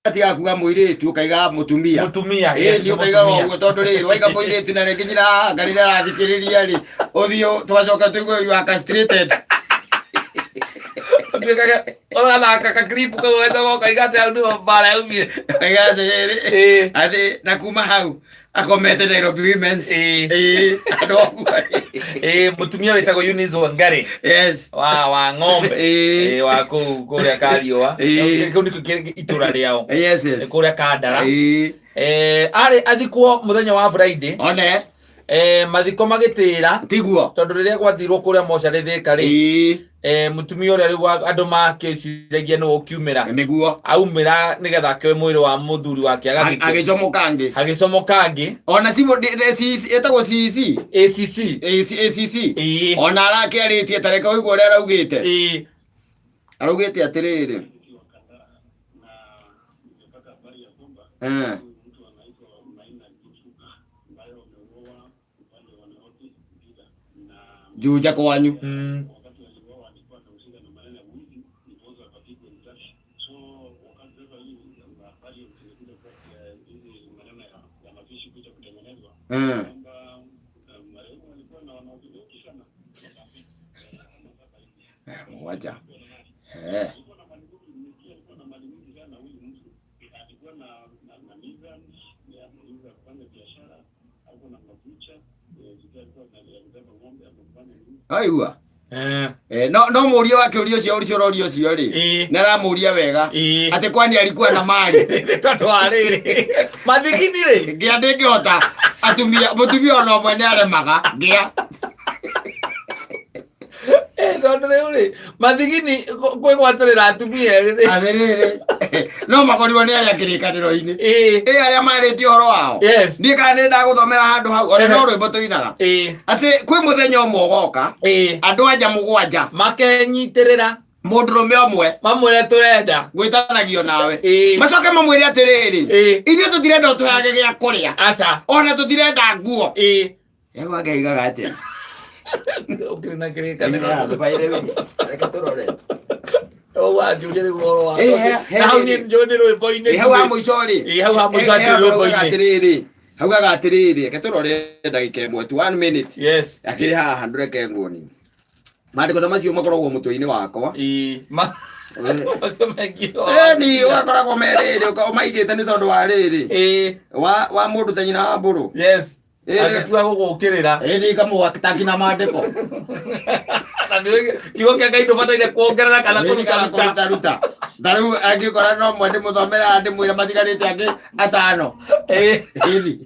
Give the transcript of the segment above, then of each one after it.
Ũgatiga kuga mũirĩtu ũkaiga mũtumia. Mũtumia, Ĩĩ, yes, nĩ nĩ ũkaiga mũtumia. ũguo tondũ rĩrĩ waiga mũirĩtu na rĩngĩ nyina anga rĩrĩa arathikĩrĩria rĩ ũthiĩ tũgacoka tũigue you are castrated. Ũtuĩkage ũgathaka ka clip kau ũgacoka ũkaiga atĩ hau nĩho mbara yaumire. Ũkaiga atĩrĩrĩ Ĩĩ. atĩ na kuma hau akomete Nairobi Women's. Ĩĩ. Ĩĩ, andũ akuo. Ĩĩ, mũtumia wĩtagwo Eunice Wangari Yes. wa ng'ombe. Ĩĩ. Ĩĩ, wa kũu kũrĩa Kariũa. Ĩĩ. Kĩu nĩkĩo kĩ itũra rĩao. Yes. Kũrĩa Kandara. Ĩĩ. Eh, arĩ athikwo mũthenya wa Friday. One. Eh, mathiko magĩtĩra Tiguo. tondũ rĩrĩa gwathirwo kũrĩa mocarĩ Thĩka rĩ, Ĩĩ. eh, mũtumia ũrĩa rĩu andũ makĩciragia nĩwe ũkiumĩra Nĩguo. aumĩra nĩgetha akĩoe mwĩrĩ wa mũthuri wake agathikwo. Agĩcomoka ngĩ. Hagĩcomoka ngĩ. Ona cimũ ĩtagwo CC. ACC. AC ACC. Ĩĩ. Ona arakĩarĩtie ta reke ũigue ũrĩa araugĩte. Ĩĩ. Araugĩte atĩrĩrĩ. Eh. Juja kwanyu. Wacha. Eh. Aigua. Eh. Eh, no mũria wa kĩũria ũcio ũcio ũroria ũcio rĩ Ĩĩ. nĩ aramũria wega Ĩĩ. atĩ kwani alikuwa na mali Tondũ wa rĩrĩ mathigini rĩ ngĩa ndĩngĩhota atumia mũtumia ona ũmwe nĩ aremaga ngĩa Eh, tondũ rĩu rĩ mathigini kwĩgwatĩrĩra atumia erĩ rĩ atĩrĩrĩ no makorirwo nĩ arĩa kĩrĩkanĩro-inĩ Ĩĩ. ĩ arĩa marĩtie ũhoro wao Yes. niĩ kana nĩ ndagũthomera handũ hau ona no rwĩmbo tũinaga Ĩĩ. atĩ kwĩ mũthenya ũmwe ũgoka Ĩĩ. andũ anja mũgwanja makenyitĩrĩra mũndũrũme ũmwe mamwĩre tũrenda gwĩtanagio nawe Ĩĩ. macoke mamwĩre atĩrĩrĩ Ĩĩ. ithuĩ tũtirenda ũtũheage gĩa kũrĩa aca ona tũtirenda nguo Ĩĩ. Ego angaigaga atĩa Ũkĩrĩ na kĩrĩkanĩro. By the way, reke tũrore. Wanjũria rĩu ũhoro wa. Ĩĩ, he- he Na hau rĩrĩ. niĩ njũĩ nĩ rwĩmbo-inĩ. Ĩ, hau ha mũico rĩ Ĩ, hau ha mũico He- he atĩ haugaga rwĩmbo-inĩ. atĩrĩrĩ haugaga atĩrĩrĩ reke tũrore ndagĩka ĩmwe tu one minute Yes. akĩrĩ haha ndũreke nguoni maandĩko ta macio makoragwo mũtwe-inĩ wakwa Ĩ, ma- macio megiĩ ũhoro. Ĩni ũgakoragwo me rĩrĩ ũmaigĩte nĩ tondũ wa rĩrĩ Ĩ, wa wa mũndũ ta nyina wa mbũrũ yes. Ĩrĩ. Angĩtua gũgũkĩrĩra. Ĩni ikamũgakitaki na maandĩko Na nĩ kiugo kĩa Ngai ndũbataire kuongerera kana Ĩni kana kũruta ruta. kũruta ruta ta rĩu angĩkora no mwe ndĩmũthomera ndĩmwĩra matigarĩte angĩ atano Ĩ, Ĩni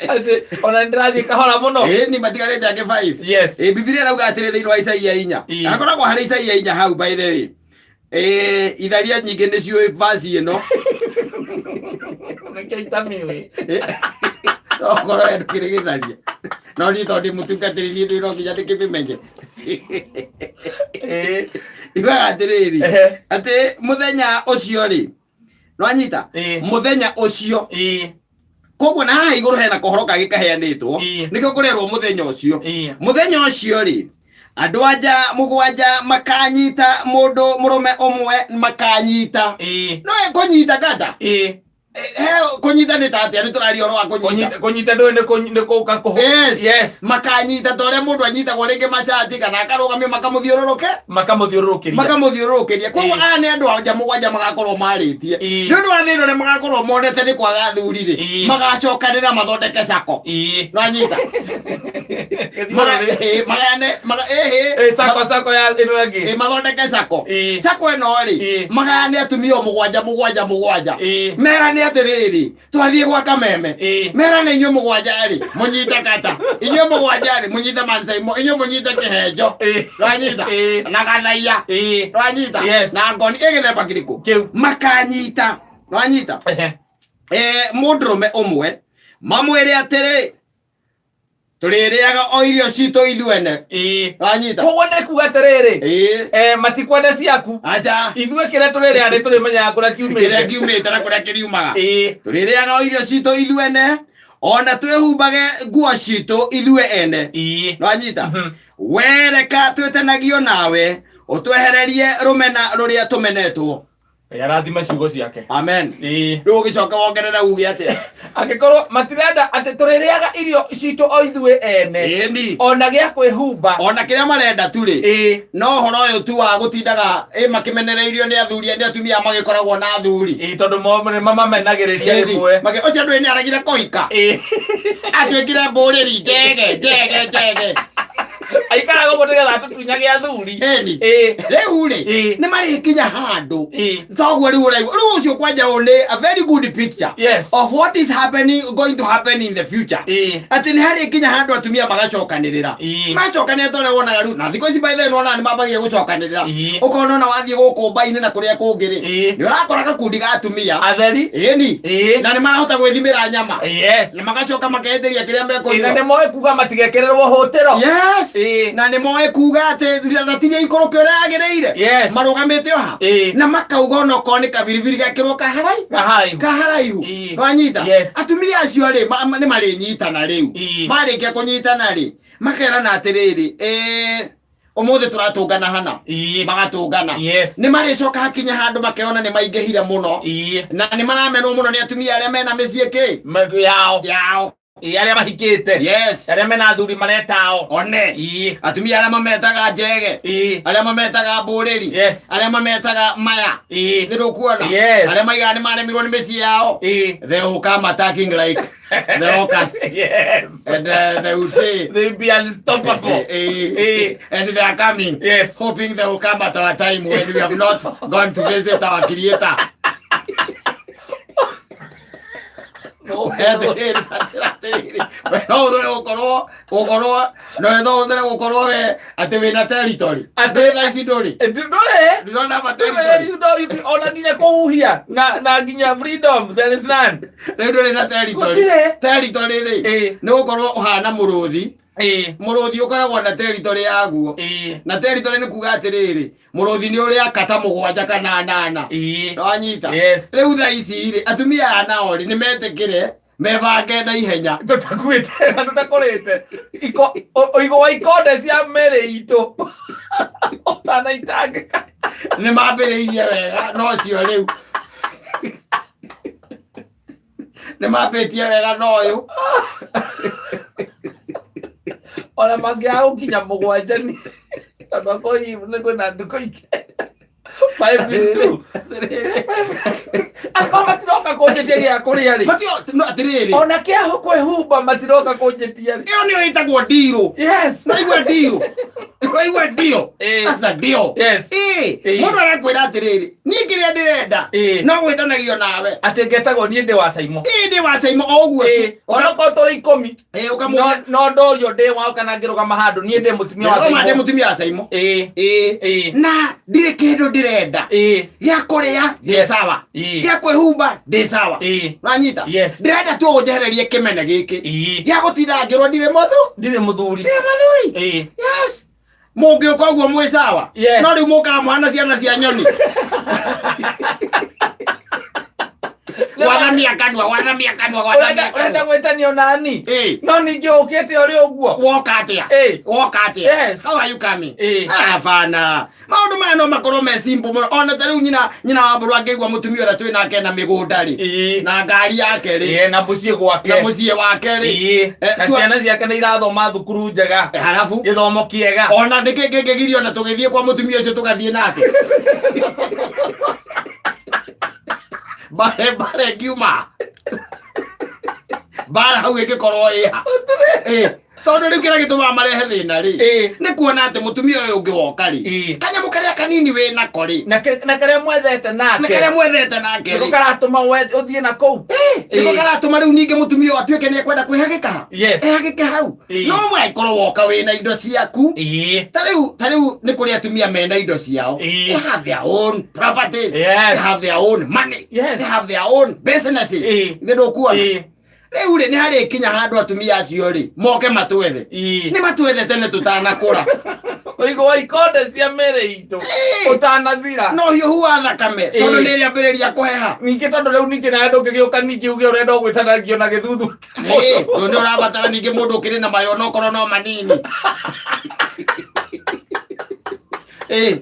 atĩ, ona nĩndĩrathiĩ kahora mũno. Ĩni matigarĩte angĩ 5 Yes. Ĩ Bibilia ĩrauga atĩrĩ thĩinĩ wa Isaia inya Ĩ. akoragwo harĩ Isaia inya hau by the way Ĩ itharia nyingĩ nĩciũĩ verse ĩno Nĩkĩo itamiũĩ. okorwo we ndũkĩrĩ gĩtharia no niĩ tondũ ndĩ mũtungatĩri niĩ ndĩ no nginya ndĩkĩmĩmenye Ĩ, iugaga atĩrĩrĩ Ehe. atĩ mũthenya ũcio rĩ nwanyita Ĩ. mũthenya ũcio Ĩ, koguo na haha igũrũ hena kohoro kangĩ kaheanĩtwo Ĩ. nĩkĩo kũrerwo mũthenya ũcio Ĩ. mũthenya ũcio rĩ andũ anja mũgwanja makanyita mũndũ mũrũme ũmwe makanyita Ĩ. no kũnyita kata Ĩ. he kũnyita nĩ ta atĩa nĩ tũraria ũhoro wa kũnyita Kũnyita ndũĩ nĩ kũnyi- nĩ kũka kũhũ Yes. Yes. Makanyita ta ũrĩa mũndũ anyitagwo rĩngĩ macati kana akarũgamio makamũthiũrũrũke Makamũthiũrũrũkĩria. Makamũthiũrũrũkĩria. Koguo Ĩĩ. aya nĩ andũ anja mũgwanja magakorwo marĩtie Ĩĩ. nĩ ũndũ wa thĩna ũrĩa magakorwo monete nĩ kwaga athuri rĩ, Ĩĩ. magacokanĩra mathondeke sako. Ĩĩ. Nwanyita? Ĩĩ, magayane ĩhĩ. Ĩĩ, sako sako ya ĩno ĩngĩ. Ĩĩ, mathondeke sako. Ĩĩ. Sako ĩno rĩ, Ĩĩ. magayane atumia o mũgwanja mũgwanja mũgwanja. Ĩĩ. Merane atĩrĩrĩ, twathiĩ gwa kameme. Ĩĩ. Merane inyuĩ mũgwanja rĩ, mũnyite kata. Inyuĩ mũgwanja rĩ, mũnyite mansaimo. Inyuĩ mũnyite kĩhenjo. Ĩĩ. Nwanyita? Ĩĩ. Na gathaiya. Ĩĩ. Nwanyita? Yes. Na ngoni. Ĩ gĩthemba kĩrĩkũ? Kĩu. Makanyita. Nwanyita? Ehe. Eh, mũndũrũme ũmwe mamwĩre atĩrĩ tũrĩrĩaga o irio citũ ithuene. Ĩĩ. Wanyita? Koguo nĩ kuga atĩrĩrĩ, Ĩĩ. matikwenda ciaku. Aca. Ithuĩ kĩrĩa tũrĩrĩa nĩ tũrĩmenyaga kũrĩa kĩrĩa kiumĩte. Kiumĩte na kũrĩa kĩriumaga. Ĩĩ. Tũrĩrĩaga o irio citũ ithuene ona twĩhumbage nguo citũ ithuĩ ene. Ĩĩ. Nwanyita? Mhm. Wereka twĩtanagio nawe ũtwehererie rũmena rũrĩa tũmenetwo. Ngai arathime ciugo ciake. Amen. Ĩĩ. Rĩu ũgĩcoka wongerera uge atĩa? Angĩkorwo matirenda atĩ tũrĩrĩaga irio citũ o ithuĩ ene, Ĩni. ona gĩa kwĩhumba. Ona kĩrĩa marenda tu rĩ, Ĩĩ. no ũhoro ũyũ tu wa gũtindaga ĩ makĩmenereirio nĩ athuri, nĩ atumia magĩkoragwo na athuri. Ĩĩ, tondũ mo nĩ mamamenagĩrĩria rĩmwe. Ũcio ndũĩ nĩ aregire kũhika, Ĩĩ. atuĩkire mbũrĩri njege njege njege. Aikaraga ũguo nĩgetha atũtunyage athuri. Ĩni. Ĩĩ. Rĩu rĩ, Ĩĩ. nĩ marĩkinya handũ Ĩĩ. toguo rĩu ũraigua rĩu ũcio kwanja ũyũ nĩ a very good picture Yes. of what is happening, going to happen in the future. Ĩĩ. Atĩ nĩ harĩ kinya handũ atumia magacokanĩrĩra. Ĩĩ. Macokanĩrĩra tondũ wonaga rĩu na thikũ ici by the way nĩwonaga nĩ mambagia gũcokanĩrĩra. Ĩĩ. Ũkona ona wathiĩ gũkũ mbai-inĩ na kũrĩa kũngĩ rĩ, Ĩĩ. nĩ ũrakora gakundi ga atumia. Atheri. Ĩni. Ĩĩ. Na nĩ marahota gwĩthimĩra nyama. Yes. Na magacoka makeheteria kĩrĩa Ĩĩ, na mekũnyua. nĩ moĩ kuga matigekĩrĩrwo hũtĩro. Yes. Ĩĩ. Na nĩ moĩ kuga atĩ ratiria ikũrũke ũrĩa yagĩrĩire. Yes. Marũgamĩte o ha. Ĩĩ. Na makauga ona okorwo nĩ kabiribiri gekĩrwo kaharai Kaharaihu. kaharaihu. Ĩĩ. Wanyita? Yes. Atumia acio rĩ, nĩ marĩnyitana rĩu. Ĩĩ. Marĩkia kũnyitana rĩ, makerana atĩrĩrĩ, ũmũthĩ tũratũngana hana. Ĩĩ. Magatũngana. Yes. Nĩ marĩcoka hakinya handũ makeyona nĩ maingĩhire mũno. Ĩĩ. Na nĩ maramenwo mũno nĩ atumia arĩa mena mĩciĩ kĩ? Yao. Yao. Ĩĩ, arĩa mahikĩte. Yes. Arĩa mena athuri maretao. One. Ĩĩ. Atumia arĩa mametaga njege. Ĩĩ. Arĩa mametaga mbũrĩri. Yes. Arĩa mametaga maya. Ĩĩ. Nĩ ndũkuona? Yes. Arĩa maigaga nĩ maremirwo nĩ mĩciĩ yao. Ĩĩ. They will come attacking like the locusts. Yes. And they will say, They be unstoppable. And they are coming. Yes. Hoping they will come at our time when we have not gone to visit our creator. No ũthũre gũkorwo gũkorwo no no ũthũre gũkorwo we atĩ wĩna territory. Atĩ thaa ici ndũrĩ. Ndũrĩ. Ndũrona ma Ndũrĩ, territory. you know, ona nginya kũhuhia na nginya freedom there is none. Rĩu ndũrĩ na territory. Gũtirĩ. Territory rĩ, Ĩĩ. nĩ gũkorwo ũhana mũrũthi. Ĩĩ. Mũrũthi ũkoragwo na territory yaguo. Ĩĩ. Na territory nĩ kuga atĩrĩrĩ, mũrũthi nĩ ũrĩa kata mũgwanja kana nana. Ĩĩ. Nĩwanyita? Yes. Rĩu thaa ici rĩ, atumia aya nao rĩ, nĩ metĩkĩre mebange na ihenya. Tũtakuĩte na tũtakũrĩte. Ũigũ wa ikonde cia mĩrĩ itũ ũtanaitangĩka. Nĩ mambĩrĩirie wega no ũcio rĩu nĩ mambĩtie wega no ũyũ. Ona mangĩaga gũkinya mũgwanja nĩ tondũ akorwo hihi nĩ kwĩna ndukũ ingĩ. 5 in 2. Akorwo matiroka kũnjĩtia gĩa kũrĩa rĩ. Matio, no, atĩrĩrĩ. Ona kĩa kwĩhumba matiroka kũnjĩtia rĩ. Ĩyo nĩyo ĩtagwo ndirũ. Yes. Waigua ndirũ? Waigua ndio? Ĩĩ. Aca ndio. Yes. Ĩĩ. Ĩĩ. Mũndũ arakwĩra atĩrĩrĩ, niĩ kĩrĩa ndĩrenda Ĩĩ. no gwĩtanagio nawe. Atĩ ngetagwo niĩ ndĩ wa Saimo. Ĩĩ ndĩ wa Saimo o ũguo Ĩĩ. tu. Onokorwo tũrĩ ikũmi. Ĩĩ No ũkamũria. no ndorio ndĩ wao kana ngĩrũgama handũ niĩ ndĩ mũtumia wa Ndĩroma ndĩ Saimo. mũtumia wa Saimo. Ĩĩ. Ĩĩ. Ĩĩ. Na ndirĩ kĩndũ ndĩrenda. Ĩĩ. Gĩa kũrĩa ndĩ Yes. sawa. Ĩĩ. Gĩa kwĩhumba ndĩ sawa. Ĩĩ. Wanyita? Yes. Ndĩrenda tu ũnjehererie kĩmene gĩkĩ. Ĩĩ. Gĩa gũtinda ngĩrwo ndirĩ mũthu. Ndirĩ mũthuri. Ndirĩ mũthuri. Ĩĩ. Yes. Mũngĩũka ũguo mwĩ sawa. Yes. No rĩu mũkaga mũhana ciana cia nyoni. Wathamia kanua, wathamia kanua, wathamia Ũrenda kanua. gwĩtanio nani? Ĩĩ. No ningĩ ũkĩte ũrĩ ũguo. Woka atĩa? Ĩĩ. Woka atĩa? Yes. How are you coming? Ĩĩ. Ah, hapana. Maũndũ maya no makorwo me simple mũno. Ona ta rĩu nyina wa mbũrũ angĩigua mũtumia ũrĩa twĩ nake na mĩgũnda rĩ. Ĩĩ. Na ngari yake rĩ. Ĩĩ, na mũciĩ gwake. Na mũciĩ wake rĩ. Ĩĩ. Na ciana ciake nĩ irathoma thukuru njega. Halafu Gĩthomo kĩega. Ona nĩkĩ kĩngĩgiria ona tũgĩthiĩ kwa mũtumia ũcio tũgathiĩ nake. Bare bare ngiuma. Bara hau ĩngĩkorwo ĩha. Ĩĩ. Tondũ rĩu kĩrĩa gĩtũmaga marehe thĩna rĩ, Ĩĩ. nĩ kuona atĩ mũtumia ũyũ ũngĩ woka rĩ, Ĩĩ. kanyamũ karĩa kanini wĩ nako rĩ, Na karĩa mwethete nake. na karĩa mwethete nake Nĩko rĩ, karatũma ũthiĩ na kũu. Ĩĩ, nĩko Ĩĩ. karatũma rĩu ningĩ mũtumia ũyũ atuĩke nĩ ekwenda kwĩhagĩka. Yes. Ehagĩke hau. Ĩĩ. No mwaikorwo woka wĩna indo ciaku. Ĩĩ. Ta rĩu nĩ kũrĩ atumia mena indo ciao. Ĩĩ. They have their own properties. Yes. They have their own money. Yes. They have their own businesses. Ĩĩ. Nĩ ndũkuona? Ĩĩ. Rĩu rĩ, nĩ harĩ kinya handũ atumia acio rĩ, moke matwethe. Ĩĩ. Nĩ matwethe tene tũtanakũra. Ũigũ wa ikonde cia mĩrĩ itũ Ĩĩ. ũtanathira. No hiũhu wa thakame, Ĩĩ. tondũ nĩ ĩrĩambĩrĩria kũheha. Ningĩ tondũ rĩu ningĩ nawe ndũngĩgĩũka ningĩ uge ũrenda ũgwĩtanagio na gĩthuthu. Ĩĩ, rĩu nĩ ũrabatara ningĩ mũndũ ũkĩrĩ na mayo onokorwo no manini. Ĩĩ.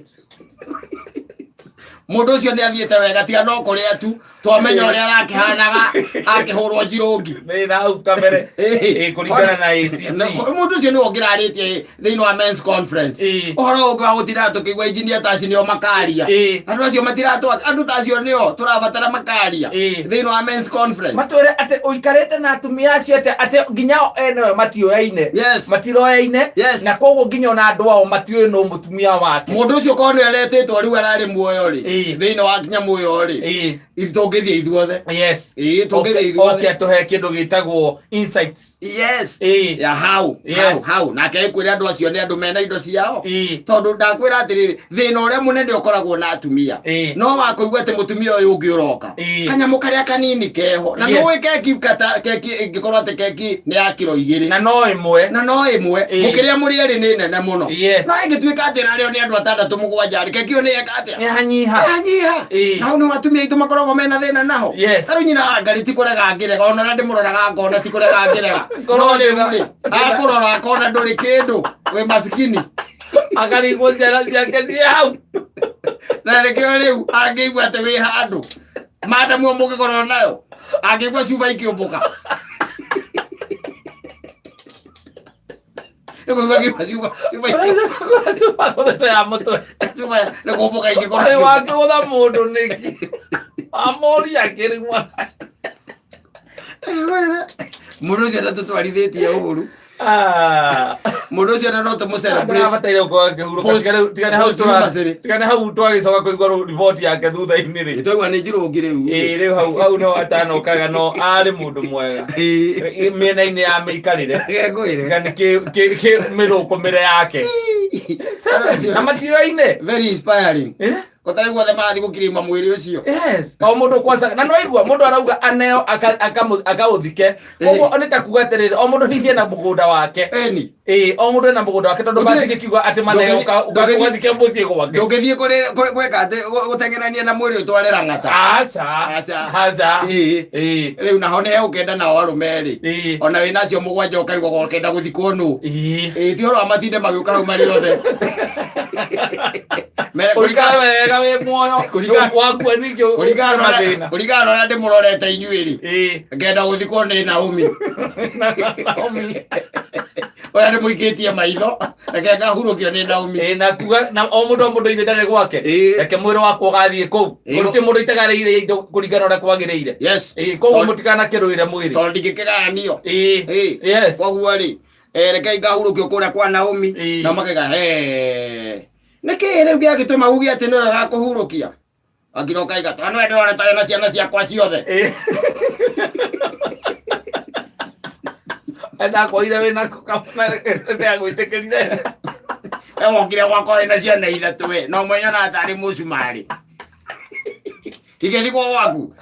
Mũndũ ũcio nĩ athiĩte wega, tiga no kũrĩa tu twamenya ũrĩa arakĩhanaga akĩhũrwo njirũngi. Nĩ na hau kabere. Ĩĩ. Ĩĩ, kũringana na ACC. Mũndũ ũcio nĩwe ũngĩrarĩtie thĩinĩ wa men's conference. Ũhoro ũngĩ wa gũtinda tũkĩigua engineer ta acio nĩo makaria. Andũ acio matiratwa, andũ ta acio nĩo tũrabatara makaria thĩinĩ wa men's conference. Matwĩre atĩ ũikarĩte na atumia acio atĩ nginya o ene o matioyaine. Yes. Matiroyaine. Yes. Na koguo nginya ona andũ ao matiũĩ nũ mũtumia wake. Mũndũ ũcio korwo nĩ aretĩtwo rĩu ararĩ muoyo rĩ, thĩinĩ wa nyamũ ĩyo rĩ, tũngĩthiĩ ithuothe. Yes. Ĩĩ, tũngĩthiĩ ithuothe. Oke atũhe kĩndũ gĩtagwo insights. Yes. Ĩĩ. Ya hau. Yes. Hau hau nake ĩkwĩra andũ acio nĩ andũ mena indo ciao. Ĩĩ. Tondũ ndakwĩra atĩrĩrĩ, thĩna ũrĩa mũnene ũkoragwo na atumia Ĩĩ. no wakũigua atĩ mũtumia ũyũ ũngĩ ũroka, Ĩĩ. kanyamũ karĩa kanini keho na Yes. nĩũĩ keki kata keki ĩngĩkorwo atĩ keki nĩ ya kiro 2 Na no ĩmwe. Na no ĩmwe, Ĩĩ. mũkĩrĩa mũrĩ erĩ nĩ nene mũno. Yes. No ĩngĩtuĩka atĩ narĩo nĩ andũ atandatũ mũgwanja rĩ, keki ĩyo nĩ yeka atĩa? Nĩ yanyiha. Yanyiha. Ĩĩ. Na hau nĩho atumia aitũ makoragwo mena thĩna naho. Yes. Ta rĩu nyina wa Ngarĩ ti kũrega angĩrega, ona ũrĩa ndĩmũroraga ngona ti kũrega angĩrega, Ngorwo no rĩu ndĩna- rĩ, akũrora akona ndũrĩ kĩndũ, wĩ masikini. Akarigwo ciana ciake ciĩ hau. Na nĩkĩo rĩu angĩigua atĩ wĩ handũ madamu mũngĩkorwo nayo, angĩigua cuba ikĩũmbũka. Nĩkũigua ngĩigua cuba ikĩũmbũka. Cuba gũthete ya mũtwe. Cuba nĩ kũmbũka ingĩkorwo Arĩ ikĩũmbũka. wakĩgũtha mũndũ nĩkĩ? Amũria akĩrĩ mwana. Mũndũ ũcio ndatũtwarithĩtie ũru. Ah. Mũndũ ũcio na no tũmũ celebrate. Ndĩrabataire gũkorwo akĩhurũka. Tiga nĩ hau Posthumously. tiga nĩ hau twagĩcoka kũigua riboti yake thutha-inĩ rĩ. Twaigua nĩ njirũngi rĩu. Ĩĩ, rĩu hau no atanokaga, no arĩ mũndũ mwega. Ĩĩ. Mĩena-inĩ ya mĩikarĩre. Ngwĩre. Tiga nĩ mĩthũkũmĩre yake. Na matioyaine. Very inspiring. Eh? Gũtarĩ guothe marathiĩ gũkirima mwĩrĩ ũcio. Yes. O mũndũ kwanza na no igua mũndũ arauga aneo akaũthike. Koguo nĩ ta kuga atĩrĩrĩ, o mũndũ hihi ena mũgũnda wake. Ĩni. Ĩĩ, o mũndũ ena mũgũnda wake tondũ Ndũngĩ- matingĩkiuga atĩ maneo ũgathike mũciĩ gwake. Ndũngĩthiĩ gwĩka atĩ gũteng'erania na mwĩrĩ ũtware rang'ata. Aca. Aca. Aca. Ĩĩ. Ĩĩ. Rĩu naho nĩ hegũkenda nao arũme rĩ. Ĩĩ. Ona wĩna acio mũgwanja ũkaigua ũkenda gũthikwo nũ. Ĩĩ. Ĩĩ, ti ũhoro wa matinde magĩũka hau marĩ othe. Mere Ũikare wega wĩ muoyo. Wakua ningĩ kũringana na ũrĩa- mathĩna. kũringana na ũrĩa ndĩmũrorete inyuĩ rĩ, Ĩĩ. ngenda gũthikwo nĩ Naomi. Naomi. Ũrĩa ndĩmũikĩtie maitho, reke ngahurũkio nĩ Naomi. Ĩĩ, na kuga na o mũndũ o mũndũ ithe ndarĩ gwake. Ĩĩ. Reke mwĩrĩ wakwa ũgathiĩ kũu. Ĩĩ. Gũtirĩ mũndũ itagarĩire indo kũringana ũrĩa kwagĩrĩire. Yes. Ĩĩ, koguo mũtikanakĩrũĩre mwĩrĩ. Tondũ ndingĩkĩgayanio. Ĩĩ. Ĩĩ. Yes. Koguo rĩ, rekei ngahurũkio kũrĩa kwa Naomi. Ĩĩ. Na makaiga he nĩkĩ rĩu gĩagĩtũma uge atĩ nĩwe wakũhurũkia? Akira ũkaiga tondũ nĩwe ndĩrona tarĩ na ciana ciakwa ciothe. Ĩĩ. Ndakorire wĩna ndagwĩtĩkĩrire. Wokire gwakwa wĩna ciana ithatũ we, no mwenye ona tarĩ mũcumarĩ. Igĩthikwo gwaku.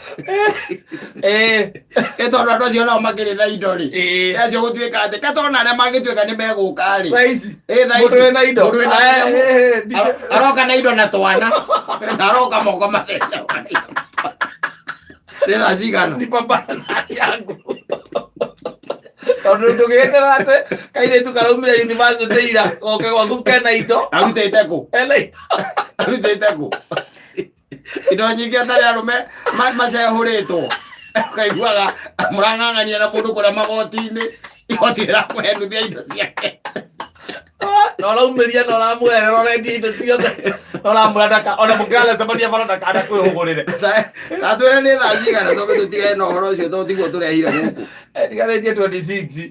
Ĩĩ. Ĩ tondũ andũ acio nao makĩrĩ na indo rĩ. Ĩĩ. Acio gũtuĩka atĩ katona arĩa mangĩtuĩka nĩ megũka rĩ. Thaa ici. Ĩ thaa ici. Mũndũ wĩna indo. Mũndũ wĩna Aya, indo. ĩ, ĩ, Aroka na indo na twana. Na aroka moko matheri aroka na indo na twana. Nĩ thaa cigana? Ni baba yangu. Tondũ ndũgĩetera atĩ kairĩtu karaumire university ira goke gwaku kena indo. Arutĩte kũ? Ena indo. Arutĩte kũ? Indo nyingĩ atarĩ arũme macehũrĩtwo. Ũkaiguaga mũrang'ang'ania na mũndũ kũrĩa magoti-inĩ, igoti rĩrakũhe nuthu ya indo ciake. Na ũraumĩria na ũramwĩra na ũrendia indo ciothe na ũramwĩra ndaka ona mũngĩgacemania bara ndakana kwĩhũgũrĩre. Tatwĩre nĩ thaa cigana tondũ tũtigane na ũhoro ũcio tondũ tiguo tũrehire gũkũ. Ndigarĩtie 26.